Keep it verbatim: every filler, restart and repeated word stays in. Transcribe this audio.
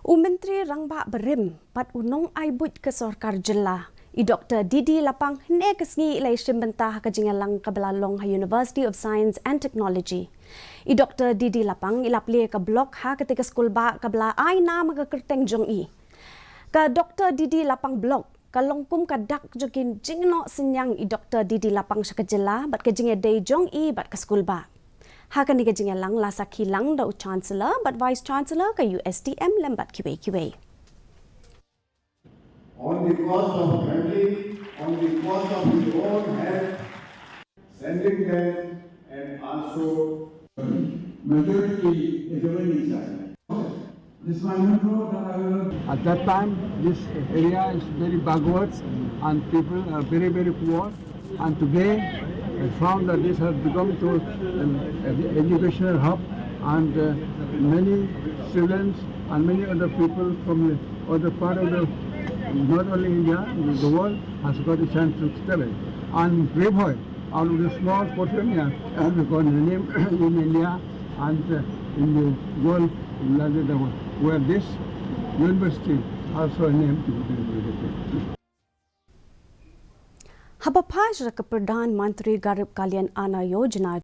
U Myntri Rangbah Barim bad u nongai buit ka Sorkar Jylla, i Doktor D D Lapang, hynne ka sngi i la ïashim bynta ha ka jingïalang kaba la long ha University of Science and Technology. I Doktor D D Lapang i la plie ka block ha katei ka skulbah kaba la ai nam ha ka kyrteng jong i. Ka Doktor D D Lapang Block ka long kum ka dak jong ki jingnoh synñiang i Doktor D D Lapang sha ka jylla bad ka jingïadei jong i bad ka skulbah. Ha kane ka jingïalang la sakhi lang da u Chancellor bad Vice Chancellor ka U S T M lem bad kiwei kiwei. On the cost of family, on the cost of his own health, sending them and also majority is a very side. This monument road that I will At that time, this area is very backwards and people are very, very poor. And today, I found that this has become to an ed- educational hub, and uh, many students and many other people from the other part of the, not only India, the world has got a chance to study. And Ri Bhoi, out of the small portion, yeah, has got a name in India and uh, in the world, where this university also a name to be dedicated. Haba phai sha ka Pradhan Mantri Garib Kalyan Anna Yojana